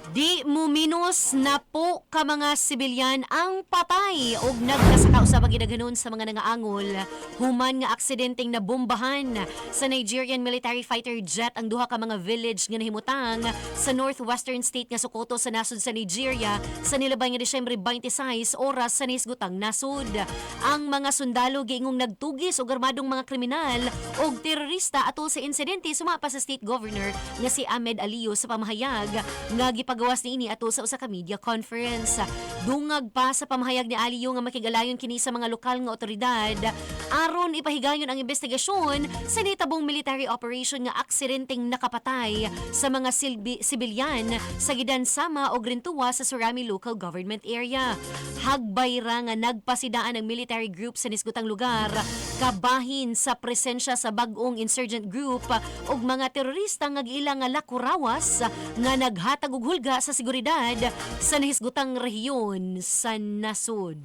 Di muminos na po ka mga sibilyan ang patay og nagkasaka usab ang gidaghanon sa mga nangaangol human nga aksidenteng nabombahan sa Nigerian military fighter jet ang duha ka mga village nga nahimutang sa northwestern state nga Sokoto sa nasod sa Nigeria sa nilabay nga Disyembre 26, oras sa nisgutang nasod. Ang mga sundalo giingong nagtugis og armadong mga kriminal og terorista atol sa insidente, sumapa sa state governor nga si Ahmed Aliyu sa pamahayag nga gipagawas niini atol sa usa ka media conference. Dungag pa sa pamahayag ni Aliyu nga makigalayon kini sa mga lokal nga otoridad aron ipahigayon ang investigasyon sa nitabong military operation nga aksidenteng nakapatay sa mga sibilyan sa Gidan Sama og Rintuwa sa Surami Local Government Area. Hagbay ra nga nagpasidaan ang military group sa nisgutang lugar kabahin sa presensya sa bag-ong insurgent group ug mga terorista nga giila nga Lakurawas nga naghatag og hulga sa seguridad sa nahisgutang rehiyon sa nasod.